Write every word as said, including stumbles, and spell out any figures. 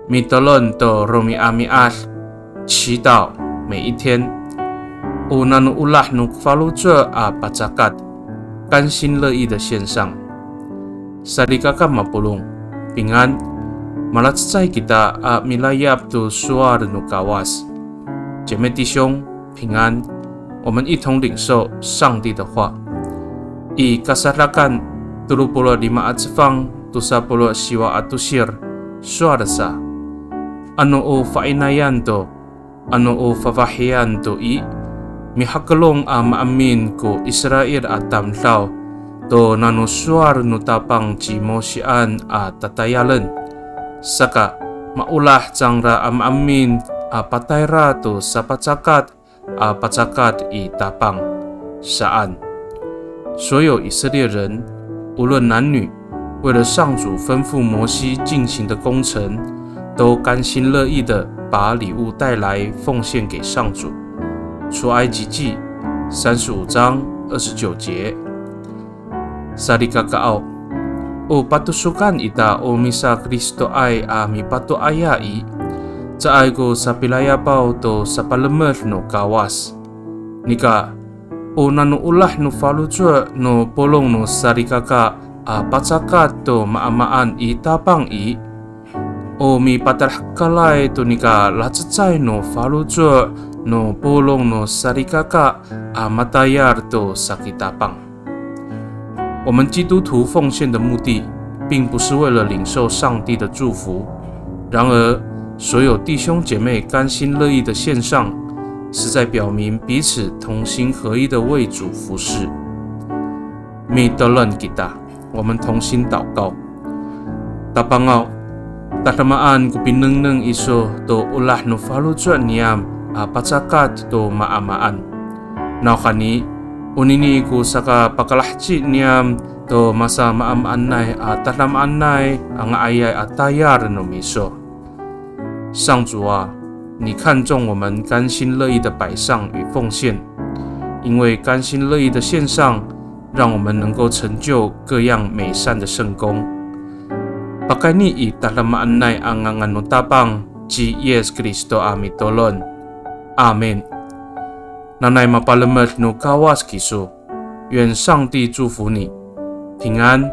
Mitolon to romi'ami'ad, 祈祷每一天。O nano olah no faloco' a pacakat, 甘心乐意的献上。Salikaka mapolong, 平安。Malacecay kita a milayap to sowal no Kawas. 姐妹弟兄，平安。我们一同领受上帝的话。I Kasadakan tolo polo' lima a cefang, tosa polo' siwa a tosir, sowal sa. Ano o fainayan to, ano o fafahiyan to i, mihakelong a maemin ko Israil a tamdaw to nano sowal no Tapang ci Mosian a tatayalen. Saka, maolah cangra a maemin a patayra to sapacakat a pacakat i Tapang, saan. 所有以色列人，无论男女，为了上主吩咐摩西进行的工程，都甘心乐意地把礼物带来奉献给上主。出埃及记三十五章二十九节。Salikakaaw, o patosokan ita o misaKristoay a mipatoaya i, caay ko sapilayapaw to sapalemed no Kawas. Nika, o nano olah no faloco' no polong no salikaka a pacakat to maamaan i Tapang i, o mipatalahekalay to nika lacecay no faloco' no polong no salikaka a matayal to saki Tapang. 我们基督徒奉献的目的，并不是为了领受上帝的祝福，然而，所有弟兄姐妹甘心乐意的献上，是在表明彼此同心合一的为主服侍。Mitolon kita, 我们同心祷告。Tapangaw, tadamaan ko pinengneng iso to olah no faloco' niyam a pacakat to maamaan. Nawhani, onini ko sakapakalaheci niyam to masamaamaanay a tadamaanay a nga'ayay a tayal no miso. 上主啊，你看重我们甘心乐意的摆上与奉献，因为甘心乐意的献上，让我们能够成就各样美善的圣工。Pakayni i tadamaanay a ngangan no Tapang ci Yis Kristo a mitolon. Amin. Nanay mapalemed no Kawas kiso. 愿上帝祝福你，平安。